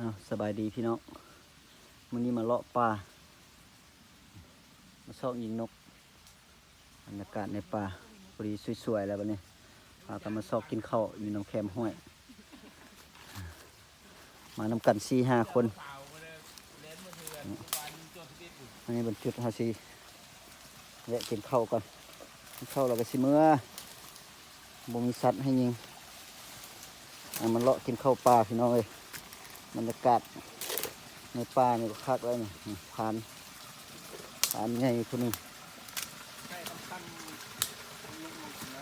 ອ້າວ ສະບາຍດີພີ່ນ້ອງ ມື້ນີ້ມາເລາະປ່າ ມາຊອກຍິງນົກ ບັນຍາກາດໃນປ່າ ພໍດີສວຍໆ ແລ້ວບັດນີ້ ພາກັນມາຊອກກິນເຂົ້າຢູ່ນຳແຄມຫ້ວຍ ມານຳກັນສີ່ຫ້າຄົນ ອັນນີ້ເປັນຈຸດເຮົາຊິ ແວະກິນເຂົ້າກ່ອນ ກິນເຂົ້າແລ້ວກໍຊິເມືອ ບໍ່ມີສັດໃຫ້ຍິງ ອ່າ ມາເລາະກິນເຂົ້າປ່າພີ່ນ້ອງເອີຍ ບັນຍາກາດໃນປ່ານີ້ກໍຄັກແລ້ວນີ້ ນີ້ ພານ ພານໃຫຍ່ຜູ້ໜຶ່ງ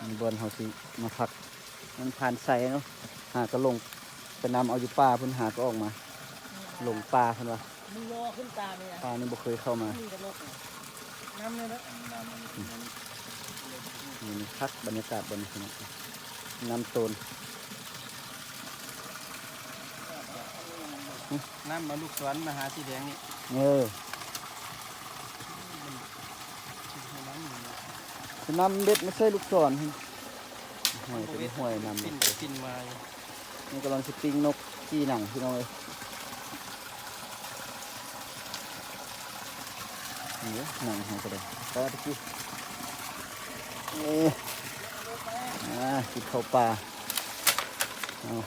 ນີ້ບ່ອນເຮົາຊິມາພັກ ມັນພານໃສເນາະ ຫາກໍລົງໄປນຳເອົາຢູ່ປ່າພຸ້ນ ຫາກໍອອກມາ ລົງປ່າເພິ່ນວ່າ ມຶງລໍຂຶ້ນຕານີ້ນະ ປ່ານີ້ບໍ່ເຄີຍເຂົ້າມາ ມີແຕ່ນົກນະ ນຳເລີຍເນາະ ນີ້ຄັກບັນຍາກາດບ່ອນນີ້ພີ່ນ້ອງ ນ້ຳໂຕນ ນຳເອົາລູກສອນມາຫາສີແດງນີ້ ເອີ ຊິນຳເບັດມາໃສ່ລູກສອນ ຫ້ອຍ ເປັນຫ້ອຍນຳ ປິ່ນໄປປິ່ນມາຢູ່ ນີ້ກຳລັງຊິປີ້ງນົກຈີ່ໜັງພີ່ນ້ອງເອີຍ ນີ້ເດ້ ໜັງເຮົາກໍໄດ້ ໄປເອົາໄປກິນ ເອີ ອ່າ ກິນເຂົ້າປ່າ ເອົາ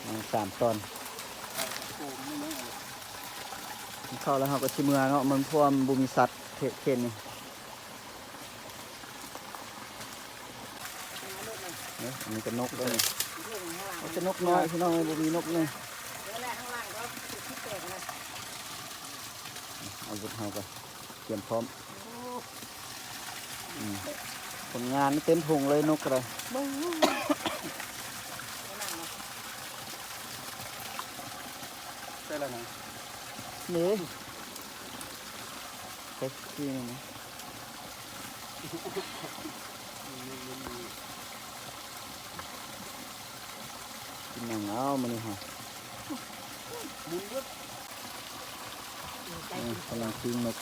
ເອົາສາມຕອນ ກິນເຂົ້າແລ້ວເຮົາກໍຊິເມືອເນາະ ມັນ ເພາະວ່າມັນບໍ່ມີສັດເຂດ ເຂດນີ້ ເອີ ອັນນີ້ກໍນົກເດ້ ເອົາແຕ່ນົກນ້ອຍພີ່ນ້ອງ ບໍ່ມີນົກໃຫຍ່ ອາວຸດເຮົາກໍຕຽມພ້ອມ ອືມ ຜົນງານເຕັມຖົງເລີຍ ນົກກໍໄດ້ ໃສ່ລະນະ ນີ້ ໃສ່ທີ່ນີ້ນະ ກິນໜັງເອົາມື້ນີ້ເຮົາ ອືມ ກຳລັງປີ້ງນົກ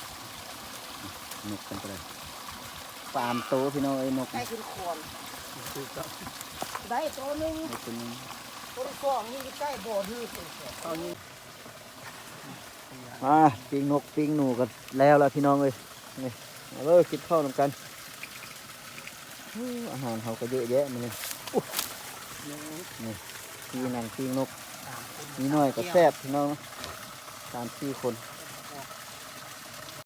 ນົກເພິ່ນກໍໄດ້ ສາມໂຕພີ່ນ້ອງເອີຍ ນົກ ໄກ່ຂຶ້ນຄອນ ໄດ້ໂຕໜຶ່ງ ໄດ້ໂຕໜຶ່ງ ໂຕທີ່ສອງຍິງໃກ້ບໍ່ຖືກ ເອົາຍິງ ອ່າ ປີ້ງນົກປີ້ງໜູກໍແລ້ວລະພີ່ນ້ອງເອີຍ ນີ້ ມາເລີຍ ກິນເຂົ້ານຳກັນ ໂອ້ ອາຫານເຮົາກໍເຍອະແຍະມື້ນີ້ ໂອ້ ນີ້ ປີ້ງໜັງປີ້ງນົກ ມີໜ້ອຍກໍແຊບພີ່ນ້ອງ ສາມສີ່ຄົນ